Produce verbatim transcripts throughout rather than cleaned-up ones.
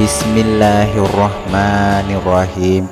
Bismillahirrahmanirrahim.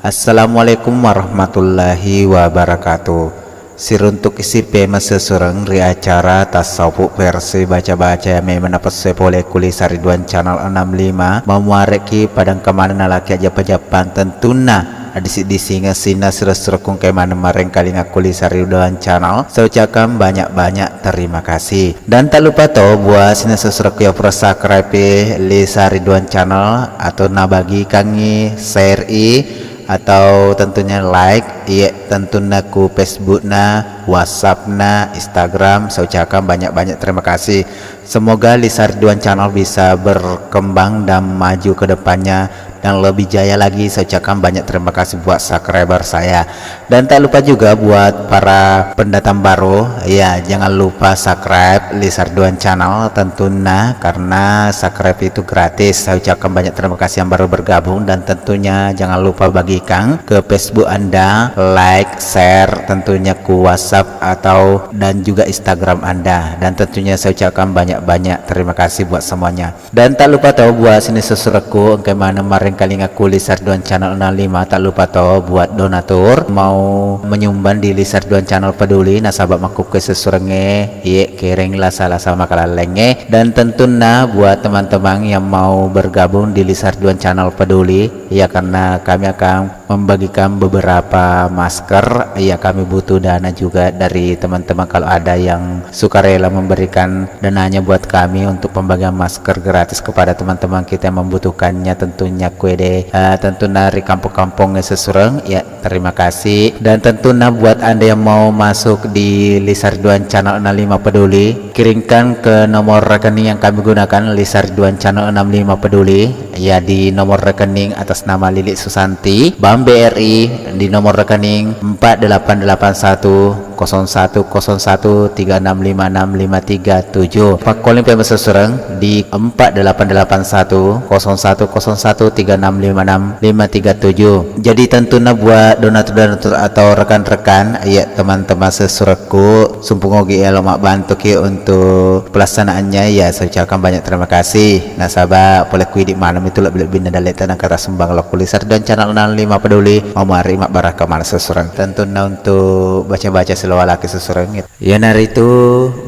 Assalamualaikum warahmatullahi wabarakatuh. Siruntuk isi pemessesureng ri acara Tasawuf versi baca-baca yang memang napessue pole kuli Sariduan Channel enam lima, mamuareki padang kemana nalaki aja pejapan tentunna. Disi-disingeng sinna sura-suraku engkai maneng marengkalinga ku Lisa Ridwan Channel. Saya ucapkan banyak-banyak terima kasih. Dan tak lupa to buat sinna sura-suraku yang pura subscribe Lisa Ridwan Channel atau nabagikangi, share i, atau tentunya like, iya tentunna ku Facebook na, WhatsApp na, Instagram. Saya ucapkan banyak-banyak terima kasih. Semoga Lisa Ridwan Channel bisa berkembang dan maju ke depannya dan lebih jaya lagi. Saya ucapkan banyak terima kasih buat subscriber saya. Dan tak lupa juga buat para pendatang baru, ya jangan lupa subscribe Lisa Ridwan Channel tentunya karena subscribe itu gratis. Saya ucapkan banyak terima kasih yang baru bergabung dan tentunya jangan lupa bagikan ke Facebook Anda, like, share tentunya ku WhatsApp atau dan juga Instagram Anda. Dan tentunya saya ucapkan banyak-banyak terima kasih buat semuanya. Dan tak lupa to buat sinna sura-suraku engkai maneng marengkalinga ku Lisa Ridwan Channel enam lima, tak lupa to buat donatur mau menyumbang di Lisa Ridwan Channel Peduli nasaba makkukkue sura-surengnge, iye kereng lasa-lasa makalallengnge. Dan tentunna buat teman-teman yang mau bergabung di Lisa Ridwan Channel Peduli, ya karena kami akan membagikan beberapa masker. Ya, kami butuh dana juga dari teman-teman kalau ada yang sukarela memberikan dananya buat kami untuk pembagian masker gratis kepada teman-teman kita yang membutuhkannya, tentunya kuede, eh, tentu dari kampung-kampung sura-sureng. Ya, terima kasih. Dan tentunya buat Anda yang mau masuk di Lisa Ridwan Channel enam lima Peduli, kirimkan ke nomor rekening yang kami gunakan, Lisa Ridwan Channel enam lima Peduli, ya, di nomor rekening atas nama Lilik Susanti, Bank B R I, di nomor rekening empat delapan delapan satu kosong satu kosong satu tiga enam lima enam lima tiga tujuh. Pakkoling pemessesureng di empat delapan delapan satu kosong satu kosong satu tiga enam lima enam lima tiga tujuh. Jadi tentunna buat donatur-donatur atau rekan-rekan, ya, teman-teman sura-surekku, sumpung ogi elo mabbantuki untuk pelaksanaannya, ya, saya ucapkan banyak terima kasih. Nasaba pole ku idi maneng itu lebbi-lebbinna dalle tenang kata sumbang lo ku Lisa Ridwan Channel enam lima Peduli, mau mari mabbarakka maneng sura-sureng. Tentunna untuk baca-baca siloalaki sura-sureng. Iyanaritu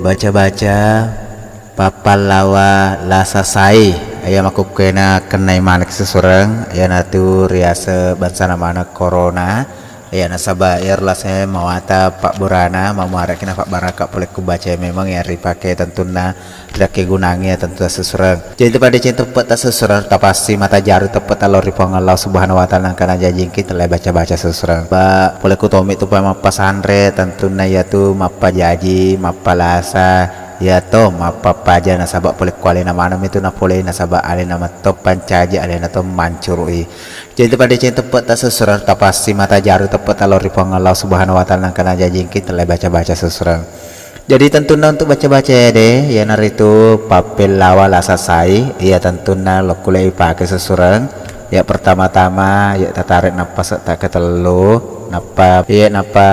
baca-baca pappallawa lasa sai, iya makkukkuena kennai maneng sura-sureng, iyanatu riaseng bangsana maneng corona. Iya, nasaba iyaro lasa mawata pabburana, mamuareki napabbarakka pole ku baca memang iya ripake tentunna riakkegunangngi iya tentu sura-sureng. Jadi pada cinta teppe sura-sureng, tapassi matajaru teppe lao ri Puang Allah Subhanahu wa Ta'ala, nangka najajingki tellai baca-baca sura-sureng. Ba, pole ku tommi tu pa mappasanre, tentunna iyatu mappajaji, mappalasa, iyato mappappaja, nasaba pole ku alena maneng mitu napolei, nasaba alena metto pancaji, alena to mancuru'i. Jadi pada cinta teppe sura-sureng, tapassi matajaru teppe lao ri Puang Allah Subhanahu wa Ta'ala, nangka najajingki tellai baca-baca sura-sureng. Jadi tentunna untuk baca-baca ede, iyanaritu pappellawa lasa sai, iya tentunna lokkulle ipake sura-sureng. Ya pertama-tama, ya tatarik napas tak ketellu, nappa, ya nappa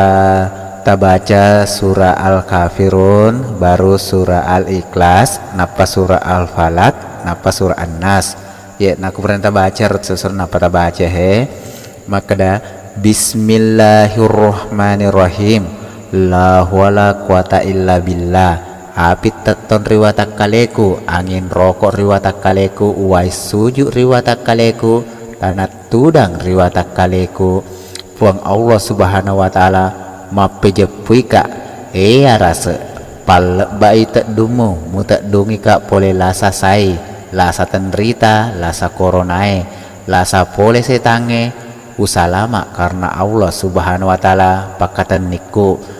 tabaca surah Al-Kafirun, baru surah Al-Ikhlas, nappa surah Al-Falaq, nappa surah An-Nas. Ya, nakku perintah baca rut sura-sureng nappa tabaca he. Makkeda, Bismillahirrahmanirrahim. La hawla quwata illa billah. Api tettong ri watakkaleku, angin roko ri watakkaleku, wai suju ri watakkaleku, tanah tudang ri watakkaleku. Puang Allah Subhanahu wa Ta'ala mappejeppuika, e arase, pallebbai teddummu, muteddungika pole lasa sai, lasa tenrita, lasa koronae, lasa pole setangnge, usalama karena Allah Subhanahu wa Ta'ala pakkatennikku.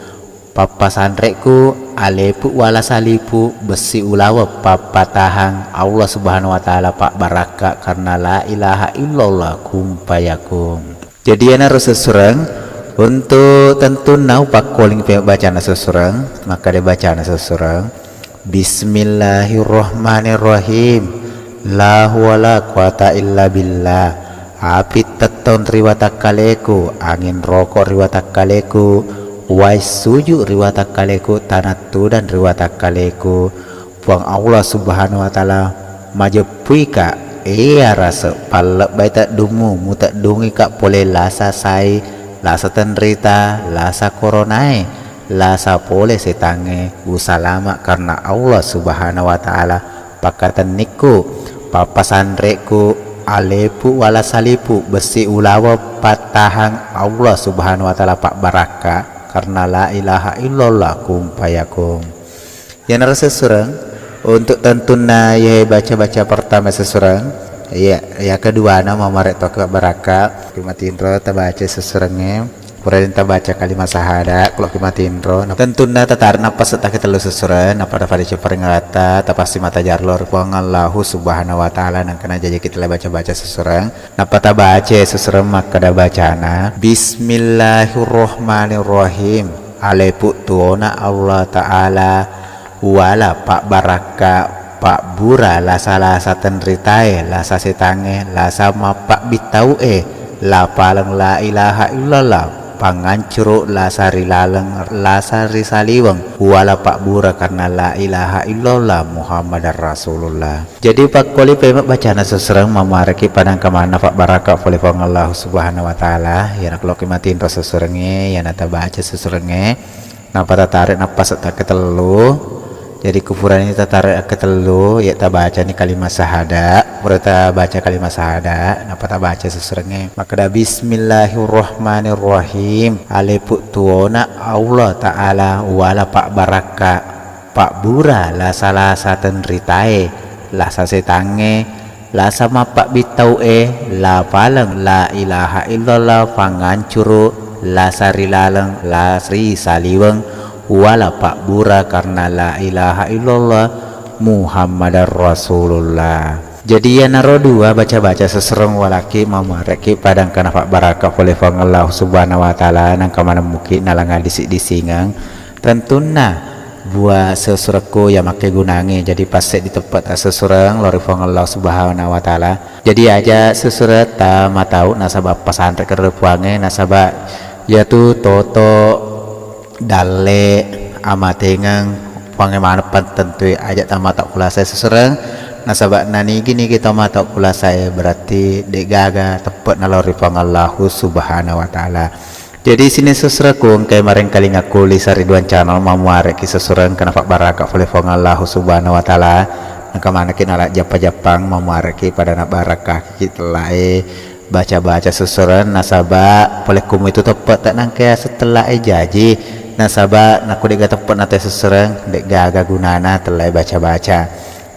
Pappasanre'ku alepu wala salipu, bessi ulaweng pappatahang, Allah Subhanahu wa Ta'ala pabbarakka karena la ilaha illallah kun fayakun. Jadi iyanaro sura-sureng, untuk tentunna upakkoling pe bacana sura-sureng, makkeda bacana sura-sureng. Bismillahirrahmanirrahim. La hawla quwata illa billah. Api tettong ri watakkaleku, angin roko ri watakkaleku, wai suju ri watakkaleku, tanah tudang ri watakkaleku. Puang Allah Subhanahu wa Ta'ala majeppuika, Iya rase pallebbai teddummu, muteddungika pole lasa sai, lasa tenrita, lasa koronae, lasa pole setangnge, usalama karena Allah Subhanahu wa Ta'ala. Pakkatennikku, pappasanre'ku, alepu wala salipu, bessi ulaweng pattahang Allah Subhanahu wa Ta'ala pabbarakka karena la ilaha illallah kun fayakun. Iyanaro sessureng, untuk tentunna iye baca-baca pertama sessureng, iya, iya keduana mamare to ke barakka, ki matinro tabaca sessurengnge, purani tabaca kalimat sahada, kalau ki matinro, nah, tentunna tatarik nappa settake tellu sessureng, nappa tapada ceparing rata, tapassi mata jarlo ri Puang Allahu Subhanahu wa Ta'ala, nangkana jaji kita baca-baca sessureng, nappa tabaca sessureng makkeda bacana, Bismillahirrahmanirrahim. Alepu tuona Allah Ta'ala, uwala pabbarakka, pabbura lasa-lasa tenritae, lasa setangnge, lasa mappabbittau'e, lapaleng la ilaha illallah, pangancuru lasa ri laleng, lasa ri saliweng, uwala pabbura karena la ilaha illallah Muhammadar Rasulullah. Jadi, pakkoli pemeng bacana sessureng mamuareki padang kamanna pabbarakka pole Puang Allahu Subhanahu wa Ta'ala. Iyana keloki matinro sessurengnge, iyana tabaca sessurengnge, nappa tatarik nappa settake tellu. Jadi, kupurani tatarik akke tellu, iya tabacani kalimat sahada. Pura tabaca kalimat sahada, nappa tabaca sessurengnge. Makkeda, Bismillahirrahmanirrahim. Alepu tuona Allah Ta'ala, uwala pabbarakka, pabbura lasa-lasa tenritae, lasa setangnge, lasa mappabbittau'e, lapaleng la ilaha illallah, pangancuru lasa ri laleng, la ri saliweng, uwala pabbura karena la ilaha illallah Muhammadar Rasulullah. Jadi iyanaro dua baca-baca sessureng walaki mamuareki padang kana pabbarakka pole Puang Allah Subhanahu wa Ta'ala, nangka maneng muki nalanga disi-disingeng. Tentunna buat sessurekku iya makkegunangngi, jadi passeddi teppe' tasessureng lao ri Puang Allah Subhanahu wa Ta'ala. Jadi aja' sessuretta matau nasaba' pasanre' kero ri Puangnge, nasaba' iyatu toto dalle' amatengeng Puangnge maneng pattentui, aja' tamata' kulasai sessureng, nasaba' nanigi-nigi tamata' kulasai berarti de'gaga teppe'na lao ri Puang Allahu Subhanahu wa Ta'ala. Jadi sining sessurekku engkai marengkalingakku Lisa Ridwan Channel, mamuareki sessureng kana pabbarakka pole Puang Allahu Subhanahu wa Ta'ala. Nangka manekki nala jappa-jappang mamuareki pada nabarakkaki tellae baca-baca sessureng, nasaba' pole kumu itu teppe' ta nangka yaseng tellae jaji, nasaba' nakko de'ga teppe' nate sessureng, de'gaga gunana tellae baca-baca.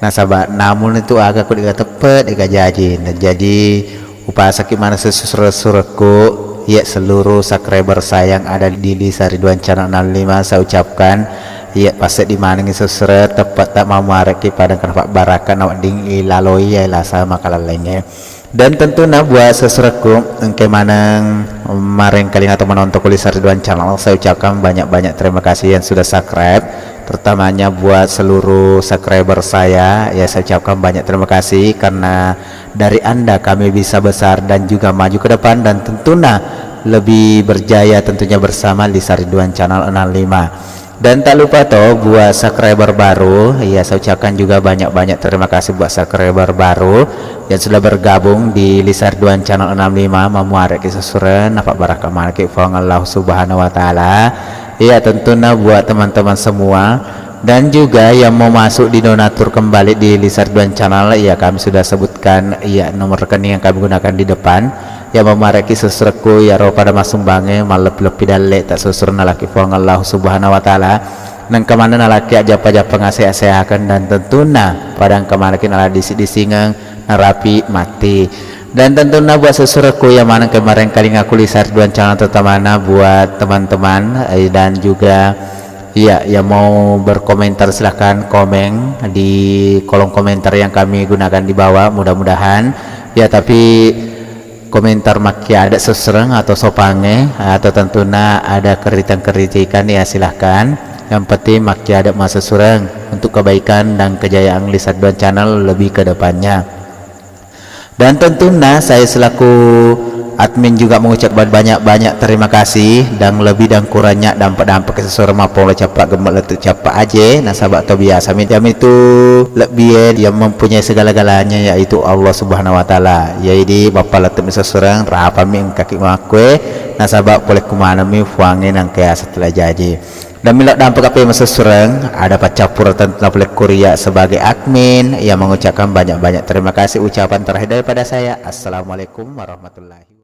Nasaba' namun itu aga ko de'ga teppe', de'ga jaji. Nah, jadi upasaki maneng sessureng-surengku, iya seluruh subscriber saya yang ada di Lisa Ridwan Channel enam lima, saya ucapkan, iya passeddi manengngi sessureng, teppe' ta mamuareki padang kana pabbarakka nawedding ilaloi iya lasa makalallengnge. Dan tentunna buat sessurekku engkai maneng marengkalinga atau menonton ku Lisa Ridwan Channel, saya ucapkan banyak-banyak terima kasih yang sudah subscribe, terutamanya buat seluruh subscriber saya, ya saya ucapkan banyak terima kasih karena dari Anda kami bisa besar dan juga maju ke depan dan tentunya lebih berjaya tentunya bersama Lisa Ridwan Channel enam lima. Dan tak lupa to buat subscriber baru, ya saya ucapkan juga banyak-banyak terima kasih buat subscriber baru yang sudah bergabung di Lisa Ridwan Channel enam lima, mamuareki sessureng, napabbarakka manekki Puang Allah Subhanahu wa Ta'ala. Ya tentunya buat teman-teman semua dan juga yang mau masuk di donatur kembali di Lisa Ridwan Channel, ya kami sudah sebutkan ya nomor rekening yang kami gunakan di depan. Iya mamuareki sessurekku iyaro pada massumbangnge malleppi-leppi dalle' tasessureng nalaki Puang Allah Subhanahu wa Ta'ala. Nengka maneng nalaki ajappa-jappa ngase-aseakeng dan tentunna pada engka manekki nala disi-disingeng narapi matti. Dan tentunna buat sessurekku iya maneng ke marengkalinga ku Lisa Ridwan Channel terutamana buat teman-teman, eh, dan juga iya yang mau berkomentar silahkan komen di kolom komentar yang kami gunakan di bawah. Mudah-mudahan ya, tapi komentar makkiade' sessureng atau sopangnge, atau tentunna ada kritikan-kritikan, ya silahkan. Yang penting makkiade' masessureng untuk kebaikan dan kejayaan Lisa Ridwan Channel lebih ke depannya. Dan tentunna saya selaku Admin juga mengucap banyak-banyak terima kasih, dan lebih dan kurangnya dampa-dampa kesessuareng mappaula cappa gemme' lettu cappa aje, nasaba to biasa mi jami tu lebbie yang mempunyai segala-galanya, yaitu Allah Subhanahu wa Ta'ala. Jadi bappa lettu mi sessuareng, rapa mi engkaki makkue, nasaba pole kumaneng mi fuangnge nangka yaseng tala jaji. Dan melo dampa kape masessuareng, ada paccappureng tentu pole kuria sebagai admin yang mengucapkan banyak-banyak terima kasih. Ucapan terakhir daripada saya, assalamualaikum warahmatullahi wabarakatuh.